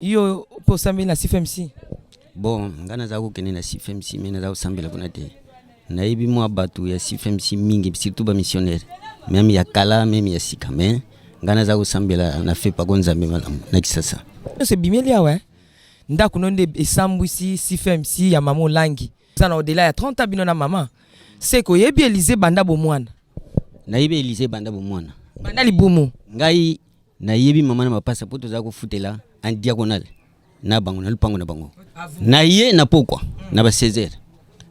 Yo mpe osambeli na CFMC? Bon, ngai naza kokende na CFMC mais naza kosambela kuna te. Nayebi mwa bato ya CFMC mingi, surtout ba missionnaire, meme ya kala meme ya sika, mais ngai naza kosambela na FEPACO Nzambe malamu na Kisasa. Nyonso ebimeli awa eh? Ndako no nde esambwisi CFMC ya mama Olangi. Oza na au-delà ya 30 ans bino na mama. Seke oyebi Elysee banda bomwana? Nayebi Elysee banda bomwana. Banda libumu? Ngai Nayebi mama na mapasa po tozala kofutela en diagonale na bango na lupango na bango. Na ye na pokwa na ba 16 heures.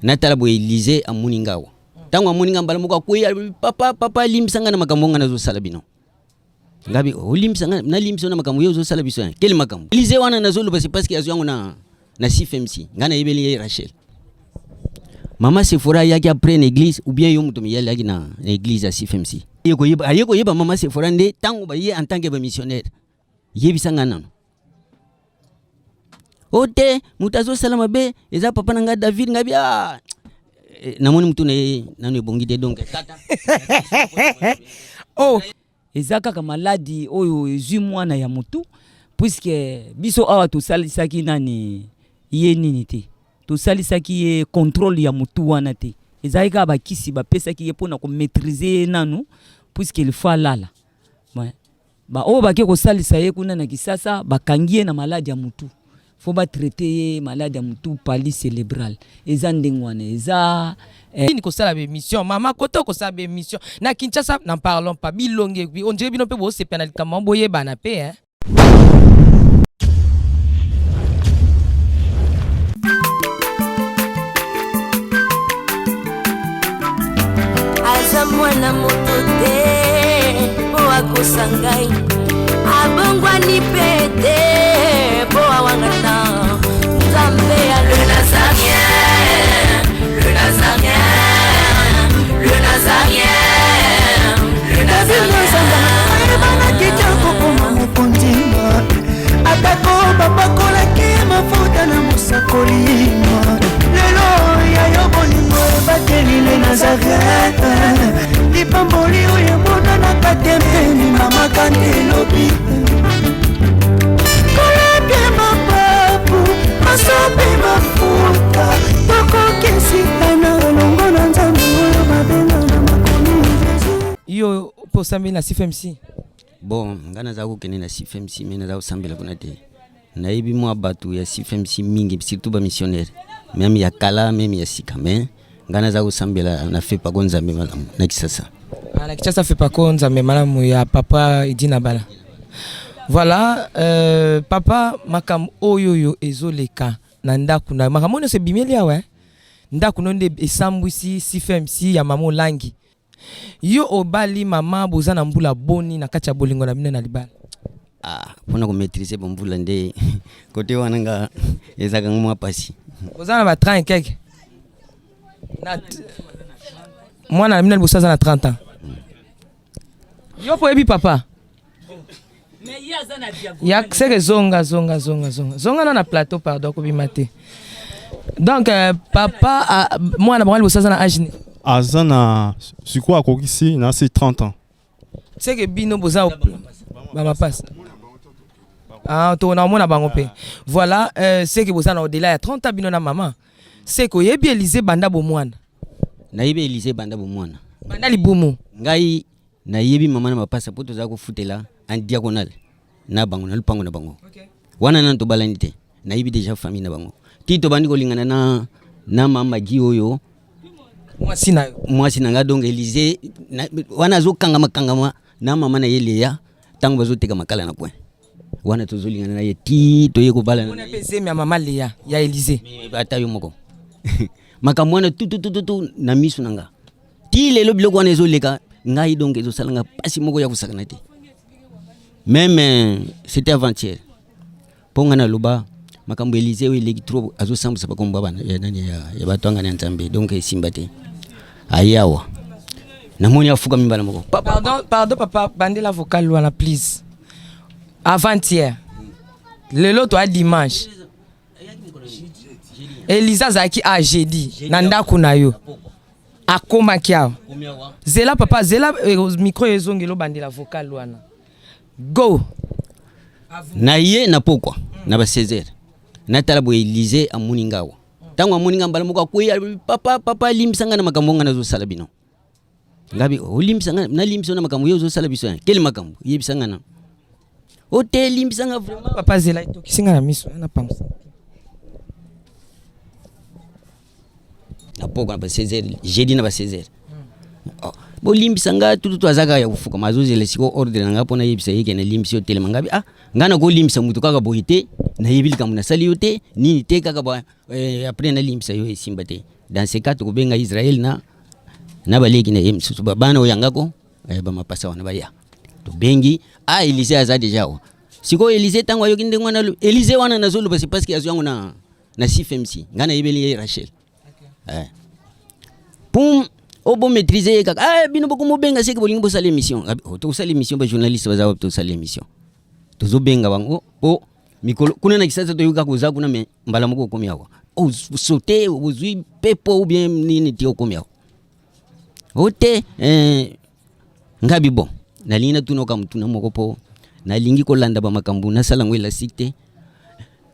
Natala boye Elysee amoni nga awa. Tango amoni nga mbala moko akweyi alobi papa papa limbisa nga na makambo nga nazosala bino. Ngabi olimbisa nga nalimbisa na makambo yo ozosala biso hein. Quel makambo? Elysee wana nazoloba c'est parce que azwi yango na na CFMC. Nga nayebeli ye Rachel. Mama Sephora ayaki après na église ou bien yo moto miyali ayaki na église ya CFMC. Aye koyeba, aye koyeba mama Sephora nde tango baye en tant que ba missionnaire. Yebisa nga nano. O te, moto azosala mabe eza papa na nga David nga bia. Eh, namoni motu na ye nano ebongi te donc tata. Oh, Eza kaka maladi oyo ezui mwana ya mutu puisque biso awa tosalisaki nani ye nini te tosalisaki ye controle ya mutu wana te ezalaki kaka bakisi bapesaki ye pona ko maitriser ye nanu puisque il faut alala mais ba oyo bake kosalisa ye kuna na kisasa bakangi ye na maladi ya mutu faut ba traiter ye malade ya mutu palie cerebral eza ndenge wana eza eh. Nini kosala ba emission mama koto kosala ba emission na Kinshasa n'en parlons pas bilongi on dirait bino pe bosepela na likambo boyebana pe hein. Aza mwana moto te mpo akosa ngai abongwani mpe te mpo awangana nzambe ya le nazarien le nazarien le nazarien le nazarien ayebanaki te akokoma mokonzi atako bapakolaki mafuta na mosakoli lelo ya yo bolingo ebateli le nazareth lipamboli oyo emonanaka te mpe limamaka nde elobi kolapie mapapu masopi mafuta tokokesitana elongo na nzambe oyo babenga na makomi Yo mpe osambeli na CFMC? Bon, ngai naza kokende na CFMC mais naza kosambela kuna te. Nayebi mwa bato ya CFMC mingi, surtout ba missionnaire, meme ya kala meme ya sika, mais ngai naza kosambela na FEPACO Nzambe malamu na Kisasa. Ah, na Kinshasa FEPACO Nzambe malamu ya papa Edina Bala. Voilà, euh, papa makambo oyo oyo ezoleka na ndako na makambo nyonso ebimeli awa eh? Ndako no nde esambwisi CFMC ya mama Olangi. Yo obali mama boza na mbula boni na kati ya bolingo na bino na libala? Ah, pona ko maitriser ba mbula nde kote wana nga ezalaka nga mwa pasi. Boza na ba 30 et quelques? Na mwana na bino liboso aza na 30 ans. Yo po oyebi papa? Ya seke zonga zonga zonga zonga zonga na na plateau pardon kobima te. Donc euh, papa ah, mwana bango liboso aza na age nini? Aza na sikoyo akokisi na se 30 ans. Seke bino boza ba mapasa. Ah to na mona bango pe. Voilà euh, seke boza na au-delà ya 30 ans bino na mama. Seke oyebi Elysée banda bomwana. Nayebi Elysée banda bomwana. Banda libumu. Ngai Nayebi mama na mapasa po tozala kofutela en diagonale na bango na lupango na bango. Okay. Wana nanu tobalani te. Nayebi deja famille na bango. Ti tobandi kolingana na na mama Guy oyo mwasi na yo. Mwasi na nga donc Elysée na, wana azokangama kangama na mama na ye Lea tango bazoteka makala na coin. Wana tozolingana na ye ti toye kobalana. Wana pe zemi ya mama Lea ya Elysée. Ata yo moko. Makambo wana tu tu tu tu na miso na nga. Ti lelo biloko wana ezoleka ngai donc ezosala nga pasi moko ya kosakana te. Meme euh, c'était avant-hier. Mpo ngai naloba makambo Elysée oyo eleki trop azosambwisa bakombo ya bana ya nani ya, ya bato angani ya Nzambe donc esimba te. Aye awa namoni afukami mbala moko. Papa, pardon, pardon papa, bandela vocal wana please. Avant-hier. Lelo to a dimanche. Elisa azalaki a jeudi na ndako na yo akomaki awa zela papa zela eh, micro ezongela obandela vocal wana go na ye na pokwa. Na ba 16 heures natala boye, Elise amoni nga awa. Ntango amoni nga, mbala moko akwei, alobi: "Papa, papa, alimbisa nga na makambo nga nazosala bino." Ngabi: "Olimbisa nga? Nalimbisa yo na makambo yo ozosala biso? Kele makambo? Yebisa nga na o te, limbisa nga vraiment." Papa, zela, etokisi nga na miso na pangusa. Na pokwa na ba 16 heures, jeudi na ba 16 heures. Oh, bolimbisa nga tututu. Aza kaka ya kofukama, azozela sikoyo ordre na nga mpo nayebisa ye ke nalimbisi yo, telema. Ngabi: "Ah, nga nakolimbisa motu kaka boye te. Nayebi likambo nasali yo te, nini te, kaka ba après nalimbisa yo, esimba te. Dans ce cas, tokobenga Israel na baleki na ye mosusu, bana oyo yangako bamapasa wana baya." Tobengi, ah, Elise aza déjà awa. Sikoyo Elise, ntango ayoki ndenge wana, Elise wana nazoloba, c'est parce que azwi yango na CFMC. Ngai nayebeli ye Rachel, pum o bomaîtrise ye kaka. Ah, bino bokomobenga seke bolingi bosala émission. Oh, tokosala émission, bajournaliste baza wapi? Tosala émission, tozobenga bango po mikolo kuna na Kisasa toyoki kaka oza kuna, me mbala moko okomi awa, osote, ozwi pepo ou bien nini ti okomi awa o te. Ngabi: "Bon, nalingi natuna oka motuna moko mpo nalingi kolanda bamakambo, nasala yango élastique te.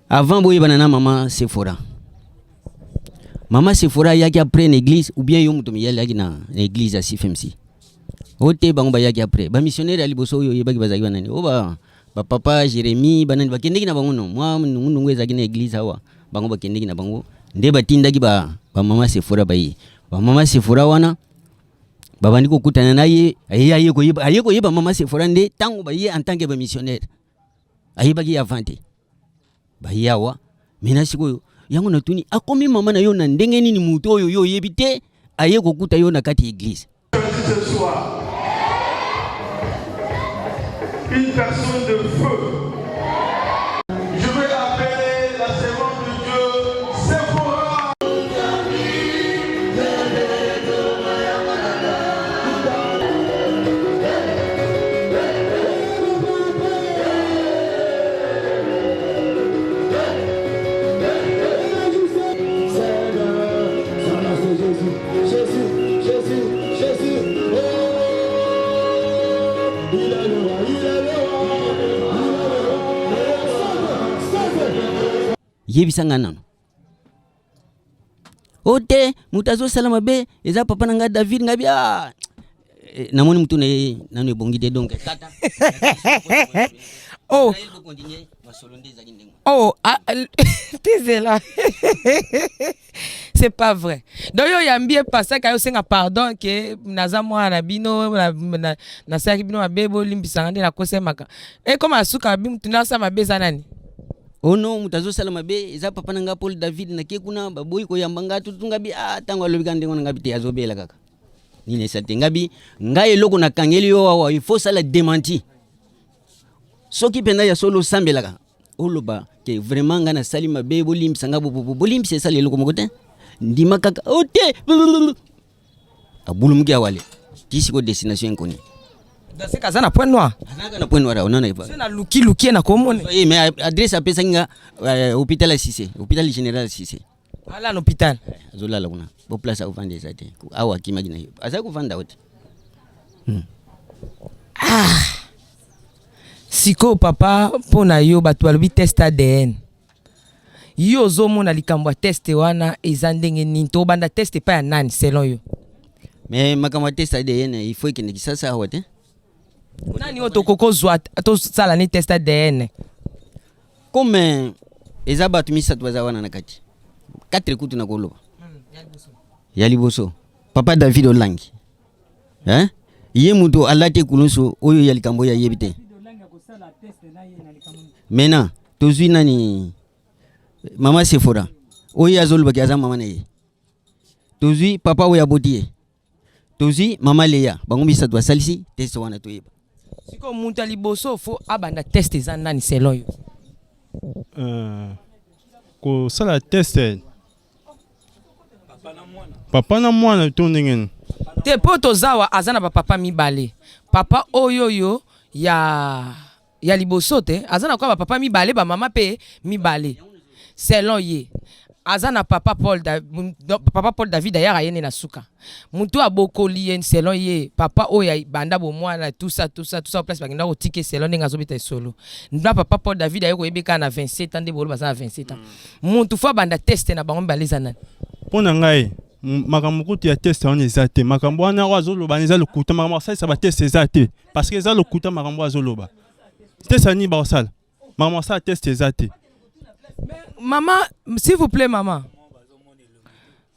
Avant boyebana na mama Sephora, mama Sephora ayaki après na église ou bien yo moto miyaliaki na église ya CFMC?" O te, bango bayaki après. Bamissionnaire ya liboso oyo oyebaki bazalaki banani? O ba bapapa Jérémie, banani bakendeki na bango? No mwa nungunungu ezalaki na église awa, bango bakendeki na bango nde batindaki bamama Sephora. Baye bamama Sephora wana babandi kokutana na ye, aye aye koyeba mama Sephora nde ntango baye en tant que bamissionnaire. Ayebaki ye avant te. Baye awa mena sikoyo, yango natuni: akomi mama na yo na ndenge nini, motu oyo yo oyebi te, aye kokuta yo na kati ya église? Ce soir, une personne de feu. Je vais appeler la servante de Dieu, Sephora. Jésus, Jésus, Jésus, Jésus. Oh, il est le roi, il est le roi, il est le roi. Sauve, sauve. Yebisa nga nano. O te, moto azosala mabe eza papa na ngai David. Ngai bi: "Ah, namoni motu na ye nano ebongi te." Donc tata Oh. Israël bokontinue masolo nde ezalaki ndenge. Oh, ah, tezela, c'est pas vrai. Donc yo oyambi ye, pasaka yo osenga pardon ke naza mwana na bino, nasalaki bino mabe, bolimbisanga nde nakosemaka. Ekoma asuka bi mutu nasala mabe eza nani? O no, moto azosala mabe eza papa na ngai Paul David. Nake kuna, baboyi koyamba ngai tutu. Ngabi: "Ah." Ntango alobi kaka ndenge wana, ngabi: "Te, azobela kaka nini, esali te." Ngabi: "Ngai eloko nakangeli yo awa, il faut sala démenti. Soki mpenza ya solo osambelaka, oloba ke vraiment ngai nasali mabe, bolimbisa ngai, bobobo bolimbisa, esali eloko moko te, ndima kaka." O te, abulumuki awale ti sikoyo, destination inconnue. Donc c'est aza na Point Noir? Azalaka na Point Noir awa nana. So nalukiluki ye na komona. Ye, mais adresse apesaki nga, hôpital ya Cisse, hôpital général ya Cisse. Ala na hôpital? Azolala kuna bo place akovanda eza te. Awa akimaki na ye, azali kovanda awa te. Sikoyo papa, mpo na yo, bato balobi test ADN. Yo ozomona likambo ya test wana eza ndenge nini? Tobanda test epai ya nani selon yo? Mais makambo ya test ADN, il faut ekende Kisasa, awa te. Nani oyo tokoki kozwa tosala ni test ADN? Comme eza bato misato baza wana na kati, 4 kutu na koloba. Ya liboso, papa David Olangi, hein? Ye moto alati ekulusu oyo ya likambo oyo ayebi te. Maintenant tozwi nani? Mama Sephora oyo azolobaki aza mama na ye. Tozwi papa oyo aboti ye, tozwi mama Leya. Bango misato basalisi test wana, toyeba. Sikoyo moto ya liboso faut abanda test eza nani selon yo? Kosala test, papa na mwana to ndenge nini? Te, mpo toza awa, aza na bapapa mibale. Papa oyo oyo ya liboso te, aza na kwa bapapa mibale, bamama mpe mibale selon ye. Aza na papa Paul da, papa Paul David ayaka ye nde na suka. Mutu abokoli ye selon ye papa oyo banda bomwana tout ça tout ça tout ça place bakenda kotika ye selon ndenge azobeta esolo. Na papa Paul David aye koyebi kaka na 27 ans nde bolo baza na 27 ans. Mutu faut abanda test na bango mibale eza nani? Mpo na ngai makambo kutu ya test wana eza te. Makambo wana oyo azoloba eza lokuta. Makambo asalisa ba test eza te parce que eza lokuta makambo azoloba. Test ya nini bakosala? Makambo asala test eza te. Maman, s'il vous plaît maman.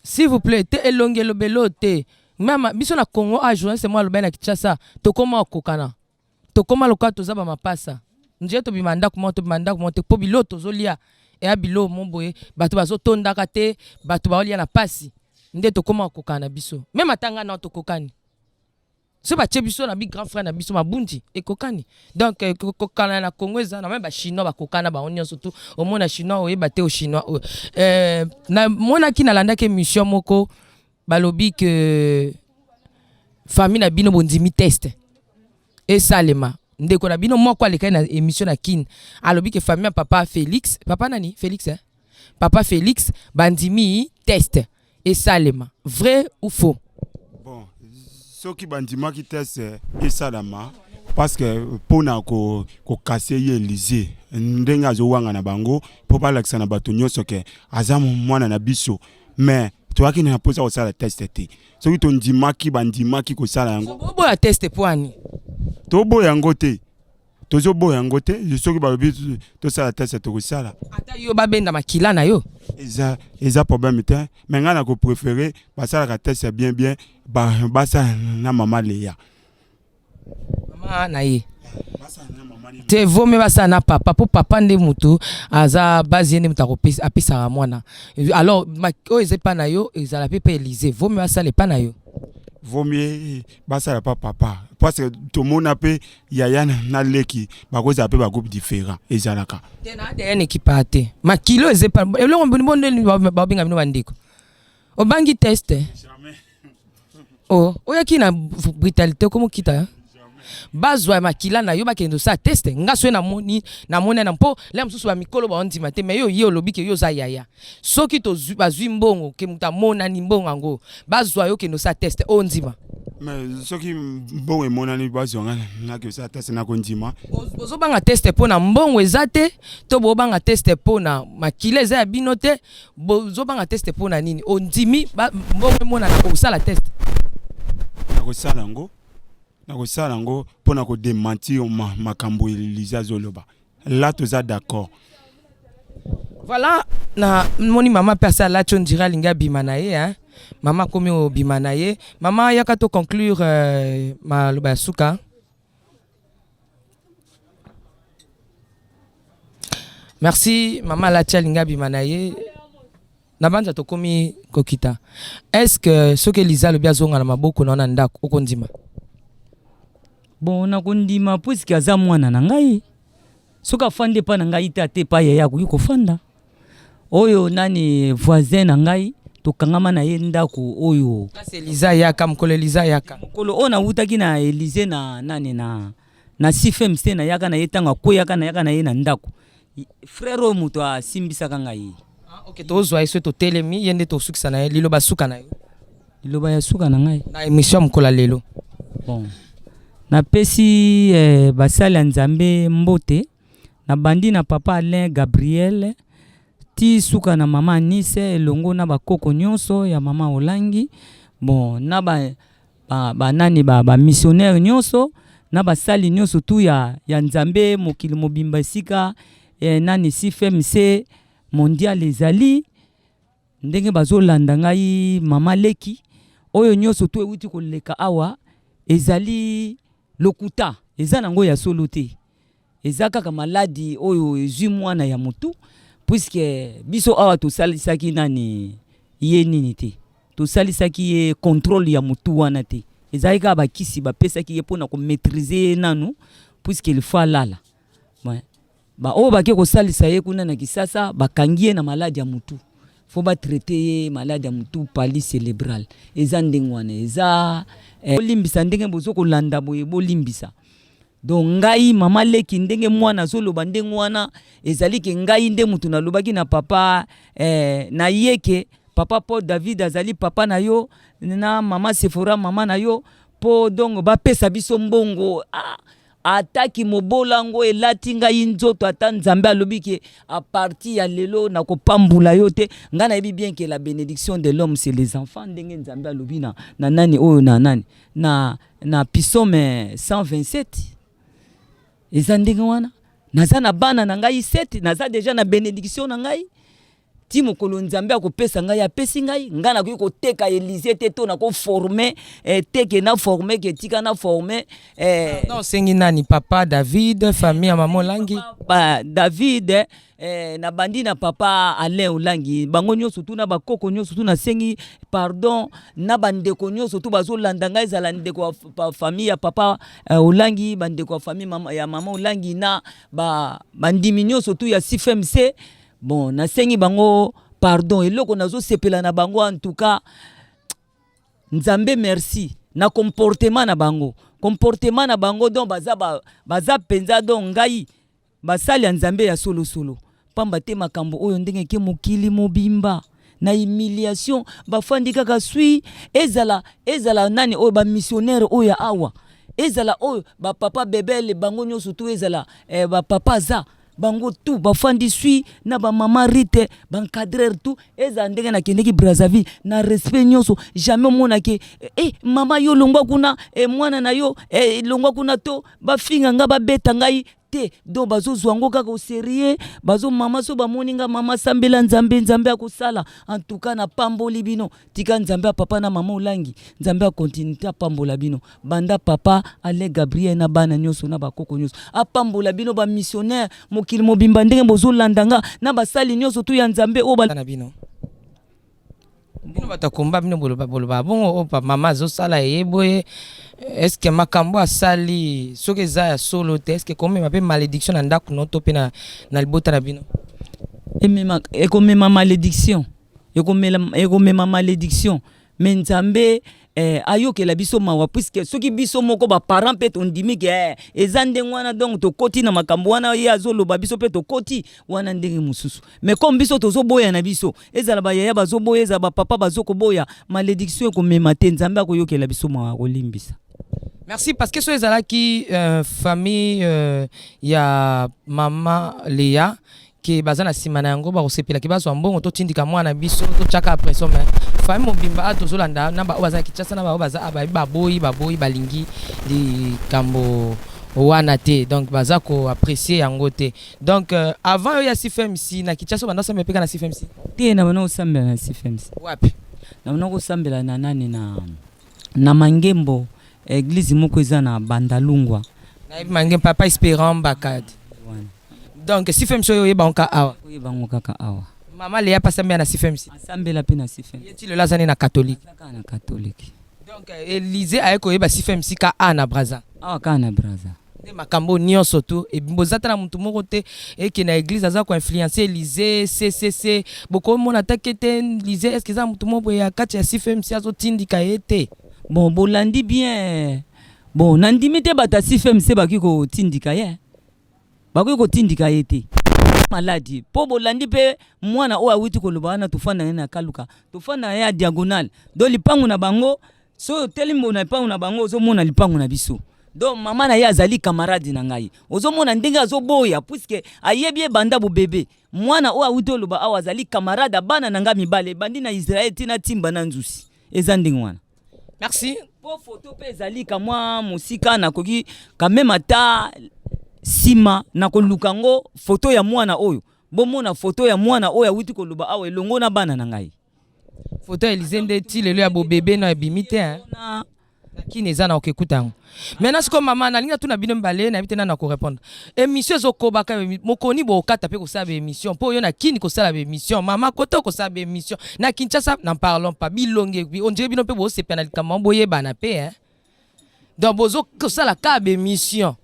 S'il vous plaît, te elongi elobelo te. Mama, biso na Congo a journaliste moi aloba na Kinshasa, tokoma kokana. Tokoma lokola toza ba mapasa. Nje tobima ndako moko, tobima ndako moko te po bilo tozolia eya bilo mo boye, bato bazotondaka te, bato baolia na pasi. Nde tokoma kokana na biso. Meme ata nga na tokokani. So batie biso na bi grand frère na biso mabundi ekokani. Donc kokana na Congo eza na même ba chinois bakokana bango nyonso tout. Omona chinois oyeba te o chinois oyo. Na monaki nalandaki émission moko balobi que famille na bino bondimi test esalema. Ndeko na bino moko alekaki na émission na Kin alobi que famille ya papa Félix, papa nani Félix hein? Papa Félix bandimi test esalema, vrai ou faux? Bon, soki bandimaki test esalama parce que mpona kokase ye Élysée ndenge azowanga na bango mpo balakisa na bato nyonso ke aza mwana na biso, mais toyaki na mposa kosala test te. Soki tondimaki, bandimaki kosala yango. Boboya test po ani? Toboya yango te, tozoboya yango te. Soki balobi tosala test, tokosala. Ata yo babenda makila na yo? Eza problème te, mais ngai na kopréférer basalaka test ya bien bien, basala na mama Leya. Mama na ye te, vomi basala na papa mpo papa nde motu aza base, ye nde moto apesaka mwana. Alors oyo eza epa na yo ezala mpe Élysée, vomi basala epa na yo. Vomi basala pa papa parce que tomona mpe yaya na leki bakozala mpe bagroupe différent ezalaka. Te, na ADN ekipa te, makilo eza epa eloko bo nde babenga bino bandeko. Obangi test o oyaki na brutalité okomokita bazwa makila na yo bakende osala test. Nga soki namoni, namoni na mpo le mosusu bamikolo baondima te, mais yo ye olobi ke yo oza yaya. Soki bazwi mbongo ke moto amonani, mbongo yango bazwa yo kende osala test, oyo ndima? Mais soki mbongo emonani, bazwa nga naki osala test, nakondima. Bozobanga test mpo na mbongo eza te, to bobanga test mpo na makila eza ya bino te? Bozobanga test mpo na nini? Ondimi mbongo emonana, osala test? Nakosala yango, nakosala yango mpona kodémentir makambo Élysée azoloba. Là toza d'accord. Voilà, na moni mama mpe asi alati, on dirait alingi abima na ye hein? Mama akomi obima na ye. Mama, yaka to conclure maloba ya suka. Merci mama. Alati, alingi abima na ye. Na banza tokomi kokita. Est ce que soki Eliza alobi azonga na maboko na yo na ndako, okondima? Bon, nakondima puisque aza mwana na ngai. Soki afandi epai na ngai te, ate epai yaya akoki kofanda. Oyo nani voisin na ngai, tokangama na ye ndako oyo. Kasi Eliza yaka mokolo, Eliza yaka. Mokolo oyo nawutaki na Élysée na nani na CFMC, nayaka na ye ntango akweyaka, nayaka na ye na ndako. Frère oyo moto asimbisaka ngai. Ah, ok, tozwa ye soki totelemi ye nde tosukisa na ye. Liloba suka na yo? Liloba ya suka na ngai na émission ya mokolo ya lelo. Bon, napesi basali ya Nzambe mbote. Nabandi na papa Alain Gabriel ti suka na mama Anise, elongo na bakoko nyonso ya mama Olangi. Bon, na banani ba bamissionnaire nyonso na basali nyonso tu ya Nzambe mokili mobimba esika nani CFMC mondial ezali, ndenge bazolanda ngai. Mama leki, oyo nyonso tu ewuti koleka awa ezali lokuta, eza nango ya solo te. Eza kaka maladi oyo ezwi mwana ya motu, puisque biso awa tosalisaki nani ye nini te, tosalisaki ye contrôle ya motu wana te. Ezalaki kaka bakisi bapesaki ye mpona komaîtriser ye nanu, puisque il faut alala. Baoyo bake kosalisa ye kuna na Kisasa, bakangi ye na maladi ya motu, faut batraiter ye maladi ya motu, palu cérébral. Eza ndenge wana eza. Bolimbisa ndenge bozo kolanda boye, bolimbisa. Donc ngai mama leki ndenge mwana azoloba ndenge wana ezali ke ngai nde mutu nalobaki na papa eh, na ye ke papa Paul David azali papa na yo na mama Sephora mama na yo po donc bapesa biso mbongo ah, ata kimobola yango elati ngai nzoto ata Nzambe alobi ke a partir ya lelo nakopambola yo te ngai nayebi bien ke la benediction de l'homme c'est les enfants ndenge Nzambe alobi na, na nani oyo na nani na, na psaume 127 eza ndenge wana naza na bana na ngai 7 naza deja na benediction na ngai ti mokolo nzambe akopesa ngai apesi ngai ngai nakoki koteka elize te to nakoforme eh, te ke na forme ke tika na forme eh, non osengi nani papa david famille ya mama olangi pa david eh, nabandi na papa alain olangi bango nyonso tu na bakoko nyonso tu nasengi pardon na bandeko nyonso tu bazolanda ngai ezala ndeko ya famille ya papa eh, olangi bandeko ya famille mama, ya mama olangi na ba, bandimi nyonso tu ya cfmc bon nasengi bango pardon eloko nazosepela na bango en tout cas nzambe merci na comportement na bango comportement na bango donc baza ba, baza mpenza donc ngai basali ya nzambe ya solosolo pamba te makambo oyo ndenge eke mokili mobimba na humiliation bafandi kaka swi ezala ezala nani oyo bamissionnaire oyo ya awa ezala oyo bapapa bebele bango nyonso tu ezala eh, bapapa aza bango tout bafandi sui na bamama rite baencadreur tout ezala ndenge nakendeki brazzaville na respect nyonso jamais omonake eh, eh, mama yo longwa kuna eh, mwana na yo eh, longwa kuna to bafinga nga babeta ngai te donc bazozwa yango kaka oserie bazo mama so bamoni nga mama sambela nzambe nzambe akosala en tout cas napamboli bino tika nzambe ya papa na mama olangi nzambe ya continuité apambola bino banda papa ale gabriel na bana nyonso na bakoko nyonso apambola bino bamissionnaire mokili mobimba ndenge bozolanda nga na basali nyonso tu ya nzambe oyo na bino bino bato ya komba bino boloba boloba bongo oyo mama azosala eye boye estce makambo asali soki eza ya solo te estce komema mpe malédiction na ndako no to mpe na, na libota na bino ekomema malédiction ekomema malédiction mais nzambe eh, ayokela biso mawa puisque soki biso moko baparent mpe tondimi ke eh, eza ndenge wana donc tokoti na makambo wana ye azoloba biso mpe tokoti wana ndenge mosusu mais comme biso tozoboya na biso ezala bayaya bazoboya ezala bapapa bazokoboya malédiction ekomema te nzambe akoyokela biso mawa akolimbisa merci parce que so ezalaki euh, famille euh, ya mama Léa ke baza na nsima na yango bakosepela ke bazwa mbongo totindika mwana biso totyaka pression mais famille mobimba a tozolanda na baoyo baza na kinshasa na baoyo baza bayebi baboyi baboyi balingi likambo wana te donc baza koapprécier yango te donc euh, avant oyo ya cfmc na kinshasa banda osambela mpe kaka na cfmc te na banda kosambela na cfmc wapi na banda kosambela na nani na na mangembo église moko eza na bandalungwa nayebi mangembo papa espérant bakadi donc cfmc oyo oyeba ngo awa oyeba ngo kaka awa mama leya mpe asambela na cfmc asambela mpe na cfmc ye ti lelo aza nde na catholique kaka na catholique donc Élysée aye koyeba cfmc ka a na braza awa kaka na braza nde makambo nyonso tu boza ta na motu moko te eke na église aza koinfluence Élysée ccc bokomona take te Élysée est ce que eza motu moko boye ya kati ya cfmc azotindika ye te bon bolandi bien bon nandimi te bato ya cfmc bakoki kotindika ye bakoki kotindika ye te maladi mpo bolandi mpe mwana oyo awuti koloba wana tofanda ye na kaluka tofanda ye ya diagonale do lipangu na bango soki otelemi na lipangu na bango ozomona lipangu na biso donc mama na ye azali camarade na ngai ozomona ndenge azoboya puisque ayebi ebanda bobebe mwana oyo awuti oloba awa azali camarade abana na ngai mibale ebandi na israel ntina timba na nzusi eza ndenge wana merci mpo foto mpe ezali kamwa mosika nakoki quand même ata nsima na koluka yango foto ya mwana oyo bomona foto ya mwana oyo awuti koloba awa elongo na bana na ngai foto ya Élysée nde ti lelo ya bobebe na ebimi te hein? na kini eza na okekuta yango maintenant sikoyo mama nalingi natuna bino mibale nayebi te nani akorépondre émission ezokobaka mokoni bokata mpe kosala baémission mpo oyo na kini kosala baémission mama kote kosala baémission na kinshasa n'en parlons pas bilonge on dirait bino mpe bosepela na likambo yango boyebana mpe hein? Donc bozokosala kaka baémission.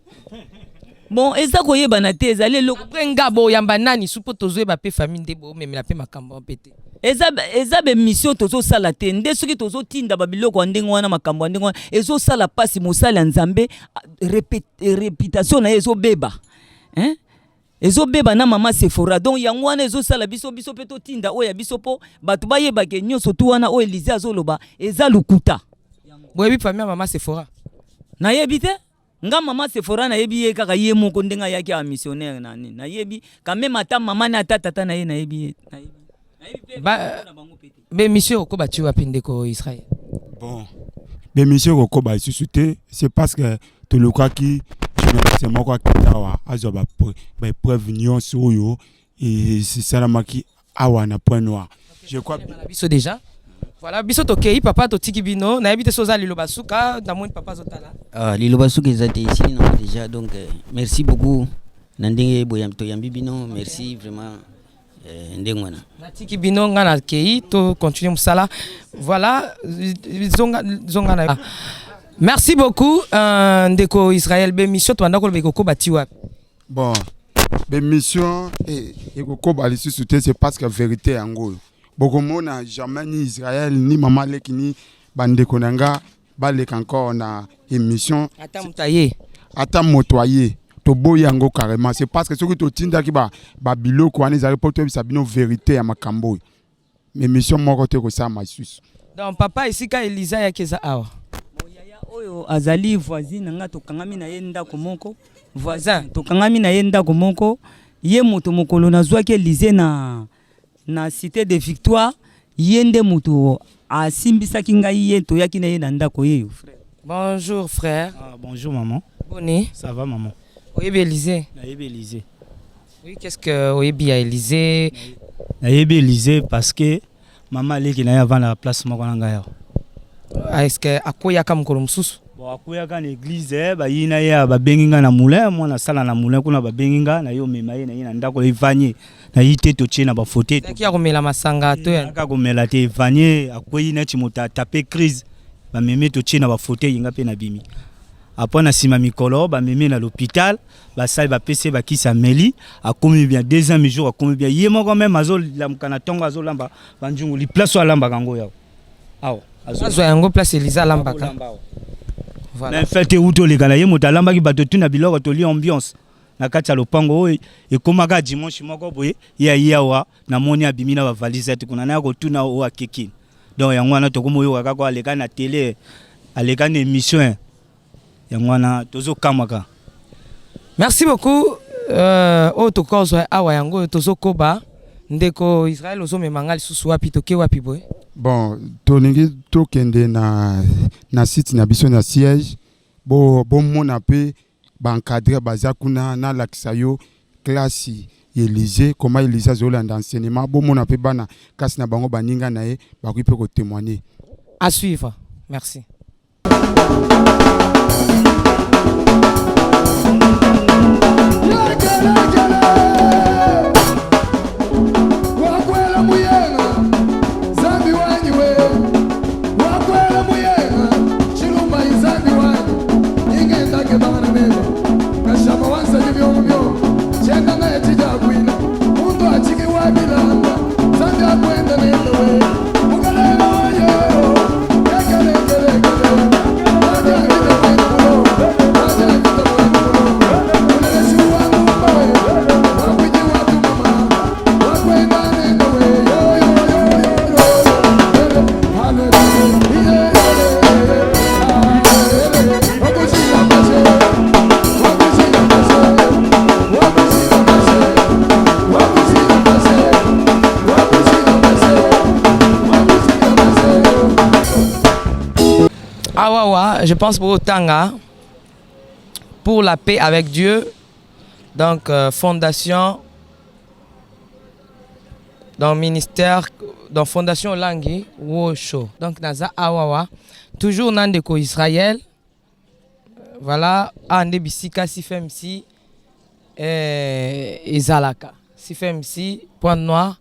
Bon, eza koyebana te, ezali eloko. Après nga boyamba nani su mpo tozoyeba mpe famille nde bomemela mpe makambo mpe te. Eza bemission tozosala te nde soki tozotinda babiloko ya ndenge wana, makambo ya ndenge wana ezosala mpasi. Mosali ya Nzambe, réputation na ye ezobeba, hein? Ezobeba na mama Sephora. Donc yango wana ezosala biso mpe totinda oyo ya biso mpo bato bayebake nyonso tu wana oyo Elize azoloba eza lokuta. Boyebi famille ya mama Sephora? Nayebi te. Nga mama Sephora nayebi ye kaka ye moko ndenge ayaki awa missionnaire na nini. Nayebi quand même ata mama na ata tata na ye, nayebi ye, nayebi mpe na bango mpe te. Bemission okoba ti wapi, ndeko Israel? Bon, bemission ekokoba lisusu te. C'est parce que tolukaki journaliste moko akita awa, azwa baépreuve nyonso oyo esalamaki awa na Point Noir, je crois. Na biso déjà, voilà, biso tokei. Papa, totiki bino. Nayebi te so oza liloba suka. Namoni papa azotala. Ah, liloba suka eza te, esili nango déjà. Donc merci beaucoup na ndenge boyambi, toyambi bino. Merci vraiment, ndenge wana. Natiki bino, nga nakei, to continue mosala. Voilà, zonga, zonga na. Merci beaucoup, ndeko Israel. Bemission tobanda koloba ekokoba ti wapi? Bon, bemission ekokoba lisusu te. C'est parce que vérité yango oyo bokomona jamais ni Israel, ni mama leki, ni bandeko na nga baleka encore na émission. Ata moto aye? Ata moto aye, toboyi yango carrément. C'est parce que soki totindaki babiloko wana, ezalaki mpo toyebisa bino vérité ya makambo oyo. Émission moko te kosalama lisusu. Donc papa, esika Eliza ayaki eza awa? Yaya oyo azali voisine na nga, tokangami na ye ndako moko. Voisin, tokangami na ye ndako moko. Ye moto mokolo nazwaki Elize na Cité de Victoire, ye nde moto asimbisaki ngai ye, toyaki na ye na ndako ye yo, frère. Bonjour frère. Ah, bonjour maman. Boni? Ça va, maman. Oyebi Élysée? Nayebi Élysée. Oui, qu'est-ce que oyebi ya Élysée? Nayebi Élysée parce que mama aleki na ye avant na place moko na ngai awa. Ah, est-ce que akweyaka mokolo mosusu? Bon, akweyaka na église, bayi na ye, babengi ngai na moulin. Mwana asala na moulin kuna, babengi ngai na ye, omema ye na ye na ndako. Evanie nayi te, totie na bafauteuil. Ezalaki ya komela masanga to ya Kaka komela te. Evanie, akwei neti moto atape crise, bamemi, totie na bafauteuil, nga mpe nabimi. Après, na nsima mikolo, bamemi na l'hôpital, basali, bapesi ye bakisi, ameli, akomi bien. Deuxième jour akomi bien ye moko, même azolamuka na ntongo, azolamba banzungu liplace oyo alambaka yango yawo awa. Azwa yango place Eliza alambaka. Voilà. Mais fête euti oleka na ye moto alambaki, bato tuna biloko tolia, ambiance na kati ya lopango oyo ekomaka. Dimanche moko boye, ye ayi awa, namoni abimi na bavalise ete kuna, naya kotuna oyo akekini. Donc yango wana tokomoyoka kaka aleka na télé, aleka na émission, yango wana tozokamwaka. Merci beaucoup. Oyo tokozwa awa, yango oyo tozokoba. Ndeko Israel, ozomema nga lisusu wapi? Toke wapi boye? Bon, tolingi tokende na site na biso, na siège, bomona mpe baencadre baza kuna. Nalakisa yo classe ya Élysée, comment Élysée azolanda enseignement. Bomona mpe bana kasi na bango, baninga na ye bakoki mpe kotémoigner. À suivre, merci. Wakwela muyenga Zambi wanyi we, wakwela muyenga Chilumba izambi wanyi ingendake bana beba kashama wansali byongo byongo chenda naye chijakwina muntu achiki wabilanda Zambi akwenda nenda we mukalele wayo kekelekelekele Zambi akita mwene mulo Zambi akita mwene mulo mulelesi wanumba we wakwiji watu mama wakwenda nenda we yo yo yo yo yo. Hallelujah. Wakushika mashe, wakushika mashe, wakushika mashe, wakushika mashe, wakushika mashe, wakushika mashe. Awawa, je pense pour Tanga, pour la paix avec Dieu, donc fondation, dans ministère, dans fondation Langi, Wosho. Donc naza awawa, toujours nandeko Israël, voilà, ande bisika CFMC, ezalaka. CFMC, Point Noir,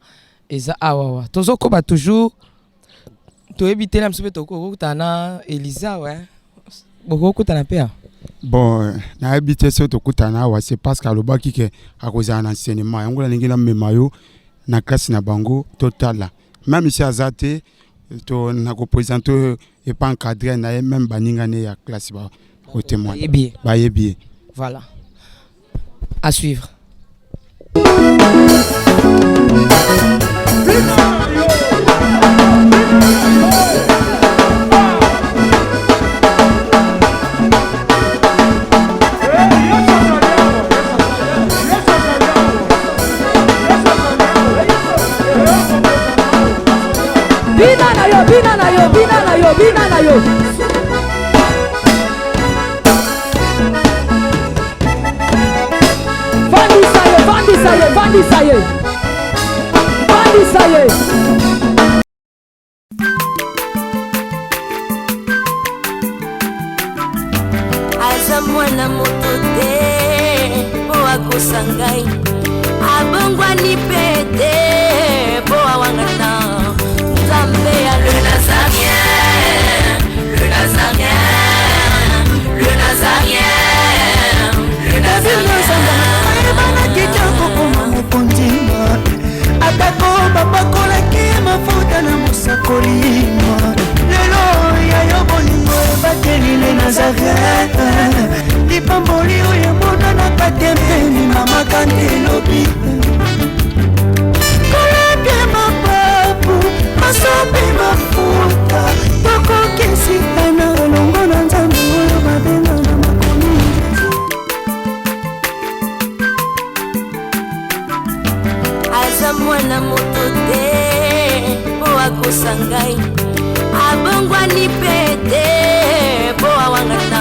eza awawa. Tozokoba toujours, toyebi te na biso mpe tokokutana na Eliza we. Bokokutana mpe awa? Bon, nayebi te soki tokutana awa. C'est parce que alobaki ke akozala na enseignement. Yango nalingi namema yo na classe na bango, totala. Même si aza te, to nakoprésente epa encadreur na ye, même baninga ne ya classe bakotémoigne. Bayebi ye. Bayebi ye. Voilà, à suivre. Bina na yo, bina na yo, bina na yo, bina na yo. Vandisa ye, vandisa ye, vandisa ye, vandisa ye. Aza mwana moto te mpo akosa ngai, abongwani mpe te mpo awangana Nzambe ya le Nazarien, le Nazarien, le Nazarien, le Nazarien. Ayebanaki te kokoma mokonzi, atako bapakolaki mafuta na mosakoli. Lelo ya yo bolingo ebateli le Nazaret, lipamboli oyo emonanaka te mpeni mama kante elobi kolapia mapapu masopi mafuta tokokisikana elongo na Nzambe oyo babenga na makomi. Aza mwana moto te mpo akosa ngai, abongwani mpe te mpo awangana.